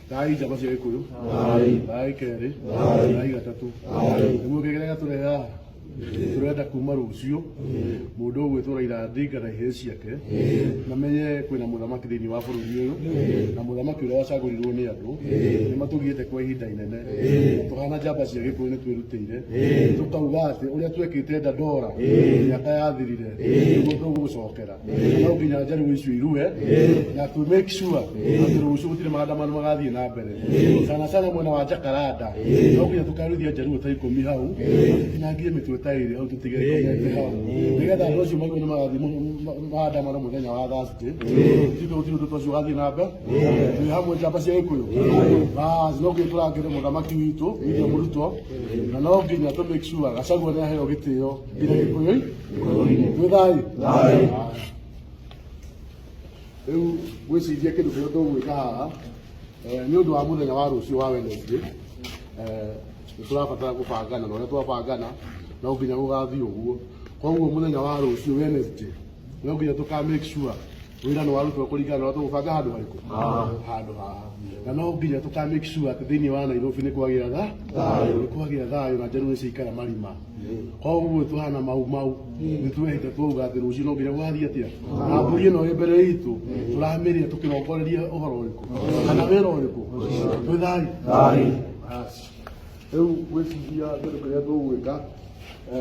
Thai njamba cia Gĩkũyũ, thai kerĩ, thai gatatũ, nĩguo kĩrĩa gĩatũrehe haha. Tũrenda kuma rũciũ mũndũ ũgwĩtwo Raila Odinga na ihĩĩ ciake mamenye kwĩna mũthamaki thĩinĩ wa bũrũri ũyũ, na mũthamaki ũrĩa wacagũrirwo nĩ andũ. Nĩ matũgiĩte kwa ihinda inene. Tũhana njamba cia Gĩkũyũ nĩ twĩrutĩire tũkauga atĩ ũrĩa twekĩte Dandora mĩaka yathirire nĩguo tũgũcokera. No nginya njaruo icio irue na to make sure atĩ rũciũ gũtirĩ maandamano magathiĩ na mbere, sana sana mwena wa Jakaranda. No nginya tũkaruithia njaruo ta 10 hau, tũtinangie mĩtwe ta 2 hau, tũtige ĩkomete hau, nĩgetha andũ acio maigue nĩ magathiĩ maandamano mũthenya wa Thursday. Tũtige gũtirĩ ũndũ ta ũcio ũgathiĩ na mbere. Twĩ hamwe, njamba cia Gĩkũyũ. Bas, no nginya tũrangĩre mũthamaki witũ William Ruto, na no nginya tũ make sure Gachagua nĩ aheo gĩtĩo nginya Gĩkũyũ. Twĩ thayũ. Rĩu gwĩciria kĩndũ kĩrĩa tũgwĩka haha nĩ ũndũ wa mũthenya wa rũciũ wa Wednesday, nĩ tũrabatara gũbangana, na ũrĩa twabangana no nginya gũgathiĩ ũguo. Koguo mũthenya wa rũciũ Wednesday no nginya tũka make sure wĩra nĩ warutwo kũringana na ũrĩa tũgũbanga handũ harĩkũ, handũ haha, na no nginya tũka make sure atĩ thĩinĩ wa Nairobi nĩ kwagĩa thayũ na njaruo nĩ ciaikara marima. Koguo tuhana mau mau nĩ twehita twauga atĩ rũciũ no nginya gũgathiĩ atĩa, na mbũri ĩno ĩ mbere itũ tũramĩrĩa tũkĩrongoreria ũhoro ũrĩkũ kana wĩra ũrĩkũ. Twĩ thayũ. Rĩu gwĩciria kĩndũ kĩrĩa tũgwĩka.